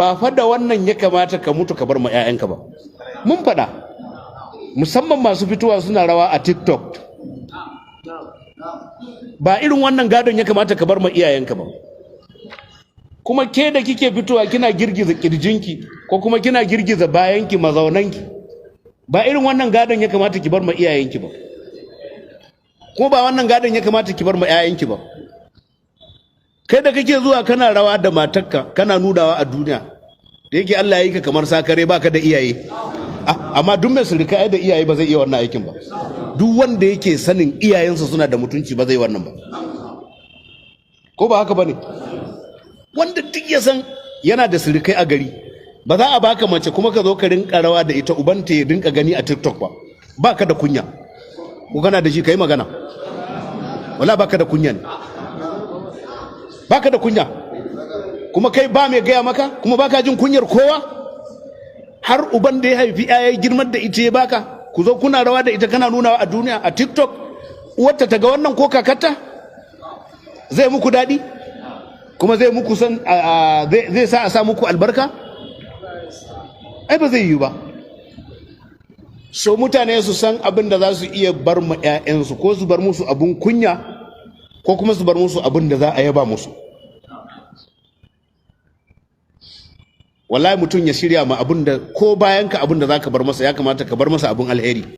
Ba fa da wannan ya kamata ka mutu ka bar ma 'ya'yanka ba. Mun faɗa, musamman masu fitowa suna rawa a TikTok, ba irin wannan gadon ya kamata ka bar ma iyayenka ba. Kuma ke da kike fitowa kina girgiza kirjinki ko kuma kina girgiza bayanki, mazaunanki, ba irin wannan gadon ya kamata ki bar ma iyayenki ba, kuma ba wannan gadon ya kamata ki bar ma 'ya'yanki ba. Kai da kake zuwa kana rawa da matarka kana nunawa a duniya, da yake Allah ya yi ka kamar sakare, baka da iyaye. Amma duk mai surika ai da iyaye ba zai iya wannan aikin ba. Duk wanda yake sanin iyayensa suna da mutunci ba zai wannan ba, ko ba haka bane? Wanda duk ya san yana da surukai a gari, ba za a baka mace kuma ka zo ka rinka rawa da ita, ubanta ya rinka gani a TikTok ba. Baka da kunya ko kana da shi? Kai magana. Wala baka da kunya ne, baka da kunya. Kuma kai ba mai gaya maka, kuma baka jin kunyar kowa, har uban da ya haifi ya girmar da ita ya baka, ku zo kuna rawa da ita kana nunawa a duniya a TikTok. Uwarta ta ga wannan ko kakarta, zai muku daɗi? Kuma zai muku san zai sa a sa muku albarka? Ai ba zai yi ba. So mutane su san abin da za su iya bar ma 'ya'yansu, ko su bar musu abun kunya, ko kuma su bar musu abin da za a yaba musu. Wallahi mutum ya shirya ma abin da ko bayan ka, abin da za ka bar masa, ya kamata ka bar masa abin alheri.